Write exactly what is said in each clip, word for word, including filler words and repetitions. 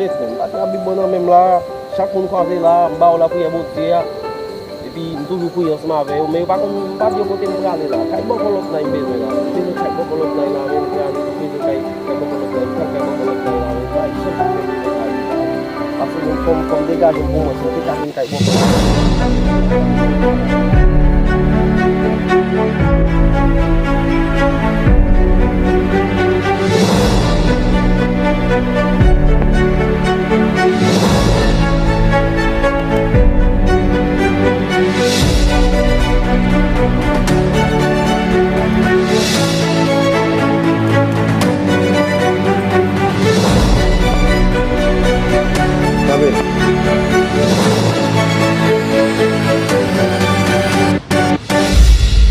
M pa t gen Bib mwen nan men m la, chak moun kwaze la, m ba yo lapriyè Bondye a. Epi m toujou priye ansanm avè yo, men yo pa konn, m pa di yo kote m prale la. Kay bòkò lòt nan m bezwen la. M bezwen kay bòkò lòt nan la, men m prale, m bezwen kay, kay bòkò lòt nan, m pral kay bòkò lòt nan la, men m pa janm fè m nan kay. Paske mwen fò m, fò m degaje m pou mwen, si m te ka vin kay bòkò.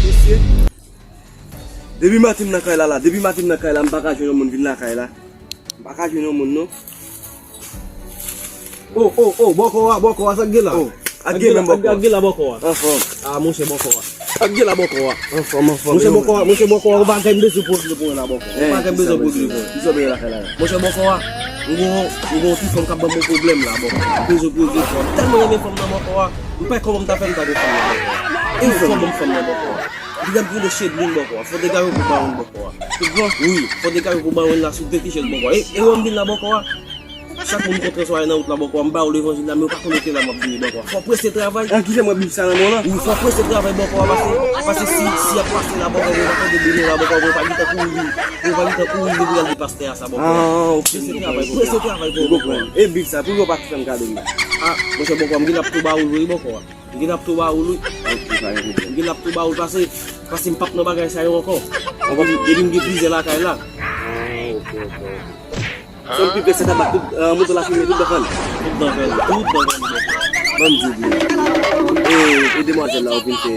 Mesye, depi maten m nan kay la, la, depi maten m nan kay la, m pa ka jwenn yon moun vin lakay la. M pa ka jwenn yon moun, non. Oh, oh, oh, bòkò a, bòkò a, sa k gen la? Oh, ak gen menm bòkò a. Ak gen la bòkò a. Anfòm. Ah, monchè bòkò a. Ak gen la bòkò a. Anfòm, anfòm. Monchè bòkò a, monchè bòkò a, yon bagay m bezwen poze pou mwen la bòkò a. Yon bagay m bezwen poze pou mwen. Ki sa w bezwen lakay la? Monchè bòkò a, m gon, m gon ti fanm k ap ban m yon pwoblèm la bòkò a. M bezwen poze pou mwen. M tèlman renmen fanm nan bòkò a. M pa kòman m ta fè m ta gon fanm nan bòkò a. E yon fanm ban m fanm nan bòkò a. Li t ap vin de Chedlin bòkò a. Fò degaj ou pou Bawon bòkò a. Ou pran? Wi, fò degaj ou pou Bawon la sou de ti chèz bòkò a. E, e wè m vin la bòkò a. Chak moun kontre sou ale nan wout la bòkò a, m ba ou levanjil la, men ou pa konn kote la m ap vini bòkò a. Fò prese travay. An ki fè mwen Bib sa nan men w lan? Wi, fò prese travay bòkò a, paske, paske si, si y ap pase la bòkò a, mwen pa tande bouyon la bòkò a, mwen pa gentan kouri vin, mwen pa gentan kouri vin pou y al di pastè a sa bòkò a. Ah, ok. Prese travay, prese travay bòkò a. E Bib sa, pou yo pa fè m kado m nan? Ah, monchè bòkò a, m gen ap tou ba ou l wi bòkò a. M gen ap tou ba ou l wi. Ok, pa gen pwoblèm. M gen ap tou ba ou l pase, pase m p ap nan bagay sa yo ankò. Depi, depi m gen plizyè lakay la. Ah, ok, ok, ok. Sa m pi vle se tabak tout, euh, mouton lafime tout dan fann. Tout dan fann, tout dan fann. Ban m di w byen. E, e demwazèl la ou vin fè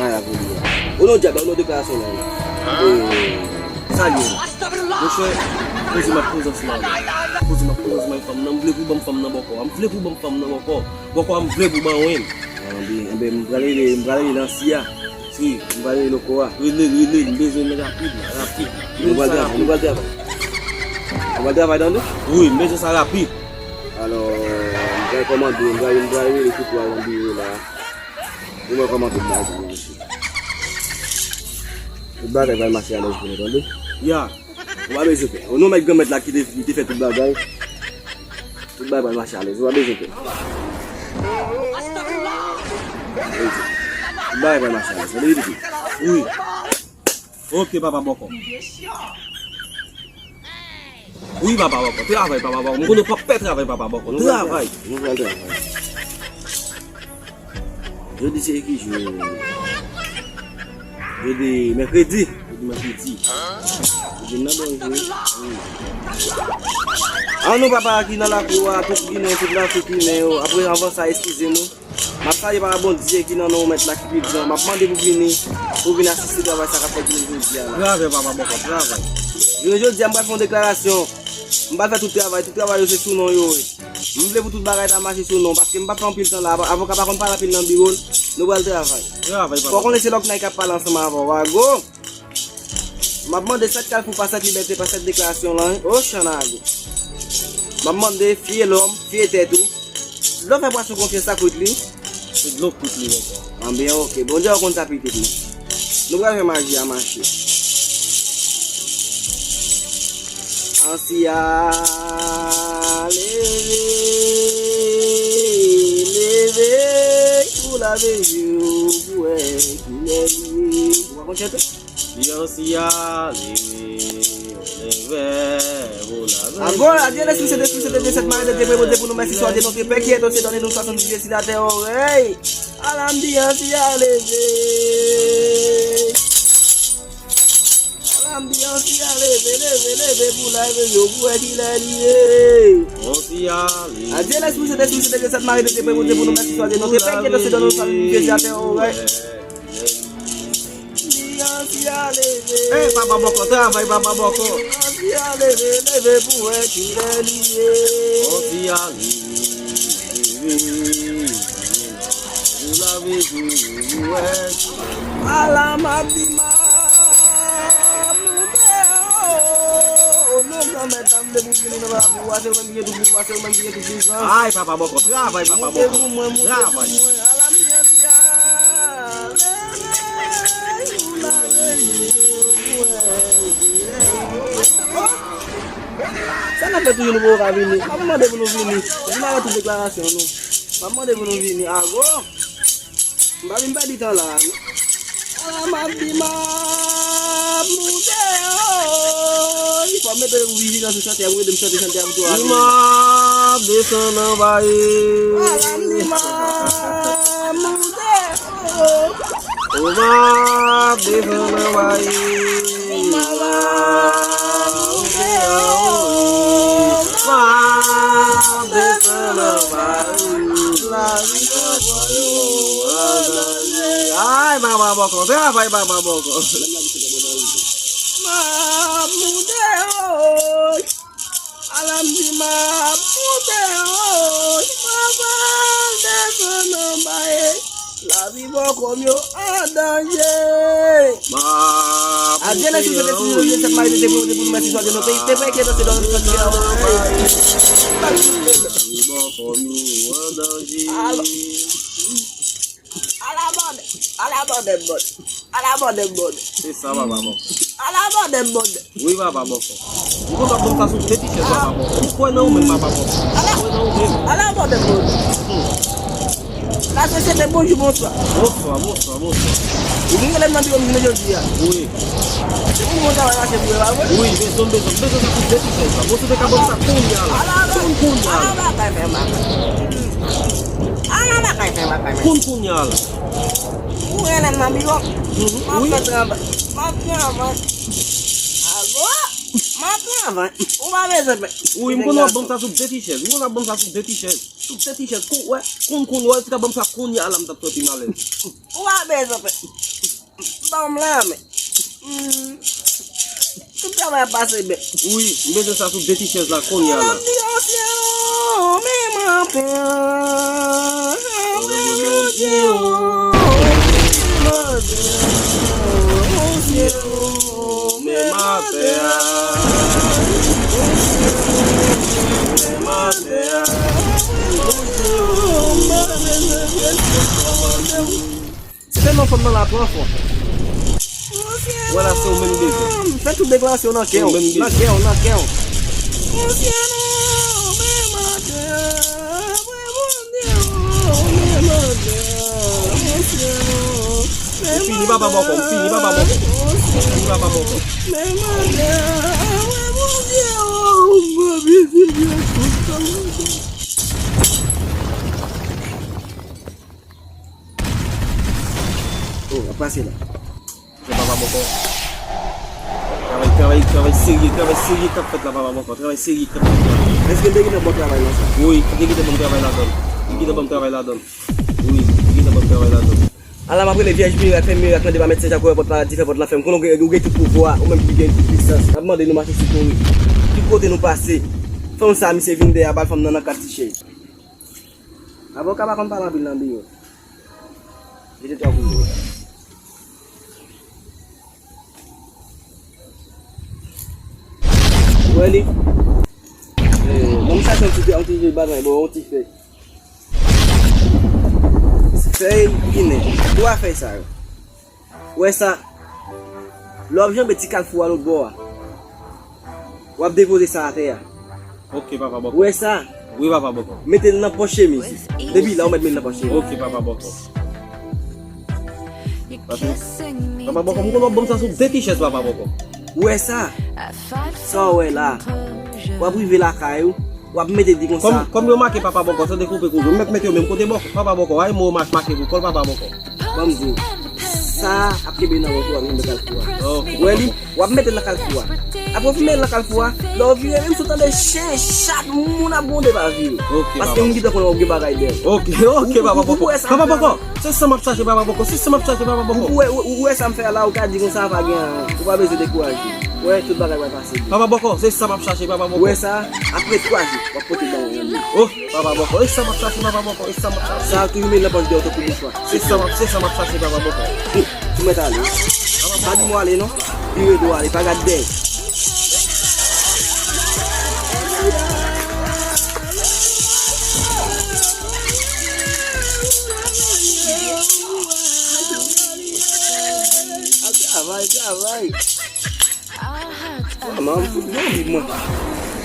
maryaj pou li a. O non dyab la, o non deklarasyon la. E, sa l ye? Monchè, poze m ap poze ansanm avè w. Poze m ap poze ansanm avè fanm nan. M vle pou ban m fanm nan bòkò a. M vle pou ban m fanm nan bòkò. Bòkò a m vle pou ban wen. Ah, byen, enben, m pral rele, m pral rele nan si a. Si, m pral rele Loko a. Rele l, rele l, m bezwen l rapid la, rapid. Nou pral travay, nou pral travay. Nou pral travay tande? Wi, m bezwen sa rapid. Alò, m pral kòmande, m pral, m pral rele Koutou a nan biwo la. Pou mwen kòmande m bagay sa mache. Tout bagay pral mache alèz pou nou tande. Ya. Ou pa bezwen pè. O non mèt granmèt la ki te, ki te fè tout bagay. Tout bagay pral mache alèz. Ou pa bezwen pè. Tout bagay pral mache alèz. Tande, Titi? Wi. Ok, papa bòkò. Wi, papa bòkò. Travay, papa bòkò. M konnen w p ap pè travay, papa bòkò. Travay. Nou pral travay. Jodi se ki jou? Jodi mèkredi. Jodi mèkredi. Jodi nan bon jou. Wi. An nou papa ki nan lakou a, tout Ginen, tout Lafrik limen yo. Apre, anvan sa, eskize nou. M ap salye papa Bondye ki nan non mèt la ki pi gran. M ap mande pou vini, pou vin asiste travay sa k ap fèt jounen jodi a la. Travay, papa bòkò, travay. Jounen jodi a, m pral fè yon deklarasyon. M pral fè tout travay, tout travay yo se sou non yo ye. M vle pou tout bagay ta mache sou non, paske m p ap fè anpil tan la. Avoka pa konn pale anpil nan biwo l, nou pral travay. Travay, papa. Fò w konnen se Lòknay k ap pale ansanm avè w. Wago! M ap mande sèt kalfou pa sèt libète pa sèt deklarasyon lan, o chann a ago. M ap mande fiye lòm, fiye tèt ou. Lè w fè pwason konfyans sa kwit li. Se dlo kwit li bòkò. Anben, ok. Bondye a konn sa pitit mwen. Nou pral fè maji a mache. Ansi a leve, leve, pou lave je w, pou wè kilè li ye. Ou pa konn chante? Ansi a leve, leve, pou lave je w. Agora, Dieu, l'Esprit Saint, Esprit Saint, Dieu, cette main de Dieu, Dieu, pour nous, merci, soit Dieu, notre Père qui est aux cieux, donne-nous soixante-dix sur la terre, oh, hey. Alanbi ansi a leve. Alanbi ansi a leve, leve, leve pou lave je w pou wè kilè li ye. Ansi a leve. Adieu, l'esprit, c'est l'esprit, c'est de cette marie de Dieu, pour nous, merci, soit Dieu, notre Père qui est aux cieux, donne-nous soixante-dix sur la terre, oh, ouais. Ansi a leve. Hey, papa bòkò, travay, papa bòkò. Ansi a leve, leve pou wè kilè li ye. Ansi a leve. Ou lave pou ou wè. Ala m ap di m ap moute, oh, oh, non, Mèt la, m vle pou vini nan la pou w a, se ou menm ki gen tout pouvwa, se ou menm ki gen tout pwisans. Ay, Papa Bòkò, travay, Papa Bòkò. Travay. Sa n ap fè toujou nou poko ka vini? M ap mande pou nou vini. Vin avèk tout deklarasyon nou. M ap mande pou nou vini. Ago! M pa vin pèdi tan la. Ala m ap di m ap moute, oy. Fò m mete ou vini nan sou chante a, pou ede m chante chante a pou tou ale. M ap desann anba e. Ala m di m ap moute, oy. M ap desann anba e. M ap moute, oy. M ap desann anba e. Lavi Ay, Papa Bòkò, travay, Papa Bòkò. M ap moute, oy. Ala m di m ap moute, oy. M ap al desann anba e. Lavi Bòkò m yo an danje. M ap moute, oy. Adye nan sou sete sou yo, sete malite te pou, te pou nou mèsi Jòdye nan peyi, te peye danse nan sòti a. Lavi Bòkò m yo an danje. Ala bòdè, ala bòdè bòdè, ala bòdè bòdè. Se sa, Papa Bòkò. Ala bòdè bòdè. Wi, Papa Bòkò. Ou konn w ap ban m sa sou de ti chèz, Papa Bòkò. Ou kwè nan ou menm, Papa Bòkò. Ou kwè nan ou menm. Ala bòdè bòdè. Hmm. La sosyete, bonjou, bonswa. Bonswa, bonswa, bonswa. Ou vin rele m nan biwo m jounen jodi a. Wi. Se pou bon travay mache pou yo, pa vre? Wi, bezwen, bezwen, bezwen sa sou de ti chèz la. Bon, si w te ka ban m sa kounye a la. Ala, ala, kounye a la. Ala bagay fè mal. Ala bagay fè mal, bagay. Koun kounye a la. Ou rele m nan biwo. Mhm, m ap fè travay. M ap travay. Ago! M ap travay. Ou pa bezwen pè. Wi, m konnen w ap ban m sa sou de ti chèz. M konnen w ap ban m sa sou de ti chèz. Sou de ti chèz. Kou, wè, koun koun, wè, si w ta ban m sa kounye a la, m t ap santi m alèz. Ou pa bezwen pè. Ban m la, men. Hmm. Tout travay ap pase byen. Wi, m bezwen sa sou de ti chèz la kounye a la. Ala m di, o syèl, men maten an. Wi, Bondye, o, men maten an. O syèl, men maten an. O syèl, men maten an. Bondye, o, m pa bezwen pèsonn. Se tèlman fanm nan la twò fò. Wè la, se ou menm bezwen. Fè tout deklarasyon nan kè w. Nan kè w, nan kè w. M fini, Papa Bòkò, m fini, Papa Bòkò. M fini, Papa Bòkò. Oh, ap pase la. Se Papa Bòkò. Travay, travay, travay serye, travay serye k ap fèt la, Papa Bòkò. Travay serye k ap fèt la. Èske m te gentan bon travay nan sa? Wi, m te gentan bon travay ladan l. M te gentan bon travay ladan l. Wi, m te gentan bon travay ladan l. Ala m ap rele vyèj mirak, fè mirak nan devan Mèt Sen Jak ouvè pòt paradi, fè pòt lanfè. M konnen ou gen, ou gen tout pouvwa, ou menm ki gen tout pwisans. M ap mande nou mache sou kouri. Tout kote nou pase, fanm sa, misye vin dèyè, ba l fanm nan nan kat ti chèz. Avoka pa konn pale anpil nan biwo. Li te twò kouri. Ou wè li? Eh, bon, m chache yon ti, yon ti bagay, bon, yon ti fèy. Fèy ginen. Twa fèy sa yo. Ou wè sa? Lè w ap janbe ti kalfou a lòt bò a, w ap depoze sa atè a. Ok, Papa Bòkò. Ou wè sa? Wi, Papa Bòkò. Mete l nan pòch chemiz. Depi la, ou mèt mete l nan pòch chemiz. Ok, Papa Bòkò. Pase, Papa Bòkò, m konn w ap ban m sa sou de ti chèz, Papa Bòkò. Ou wè sa? Sa w wè la? W ap rive lakay ou. W ap mete di konsa. Kòm, kòm yo make Papa Bòkò, se dekoupe koze. M mèt mete yo menm kote Bòkò, Papa Bòkò. Ay, mo mach make pou kòl Papa Bòkò. Ban m di w. Sa ap kenbe nan wòch ou, w ap kenbe kalfou a. Ok. Ou wè li? W ap mete l nan kalfou a. Apre w fin mete l nan kalfou a, lè w vire, menm si w tande chen, chat, moun ap gwonde pa vire. Ok, Papa Bòkò. Paske moun gentan konnen w gen bagay dèyè. Ok, ok, Papa Bòkò. Papa Bòkò, se san m ap chache, Papa Bòkò. Se san m ap chache, Papa Bòkò. Ou, ou, ou, ou wè sa m fè a la, ou ka di konsa pa gen anyen. Ou pa bezwen dekouraje. Ou wè, tout bagay pral pase. Papa Bòkò, se sa m ap chache, Papa Bòkò. Ou wè sa? Apre twa jou, w ap pote ban mwen. Oh, Papa Bòkò, e sa m ap chache, Papa Bòkò, e sa m ap chache. Sa a toujou met nan pòch dèyè w tankou mouchwa. Se sa m ap, se sa m ap chache, Papa Bòkò. Ou mèt ale. Pa di m w ale non. Vire do w ale, pa gad dèyè. Travay, travay. Ah, man, m fout gen yon bib, mwen.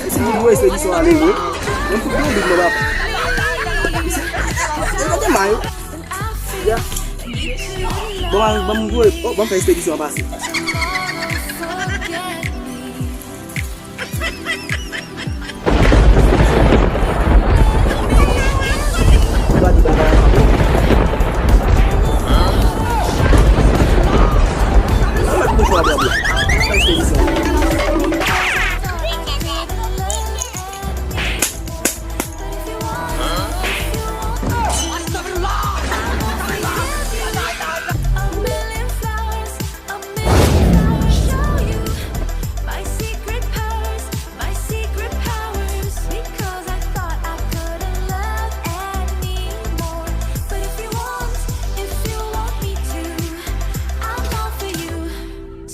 E si m voye se di sou ale, wi. Mwen fout gen yon bib, mwen, papa. E mete may. Ya. Bon, ban m voye, oh, ban m fè ekspedisyon an pase.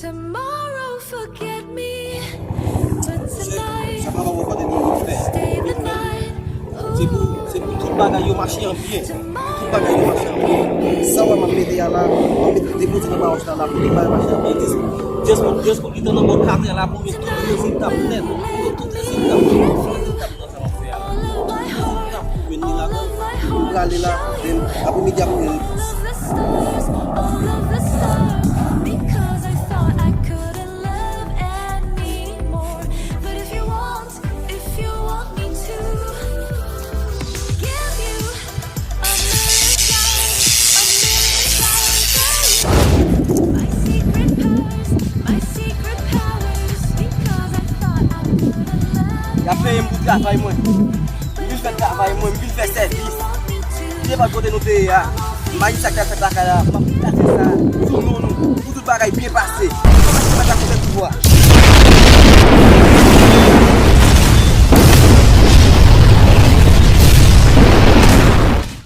Tomorrow forget me, but tonight, sa pa wè kote nou fè. Stay the night. Se pou, se pou tout bagay yo mache an byen. Tout bagay yo mache an byen. Sa w wè m ap mete a la, m ap mete depoze nan bawòch la la pou tout bagay mache an byen. Just, just pou, just pou li t nan bò katè la pou nou tout rezilta pou nèt. Pou nou tout rezilta pou nèt. Sa nou fè a la. Pou vin li la, pou prale la, then apre midi apre. Y ap peye m pou travay mwen. M vin fè travay mwen, m vin fè sèvis. Ki nenpòt kote nou te ye a, m pa gen sa k ap fèt lakay la, m ap kase sa sou non nou, pou tout bagay byen pase. M pa gen sa k ap fèt pou vwa.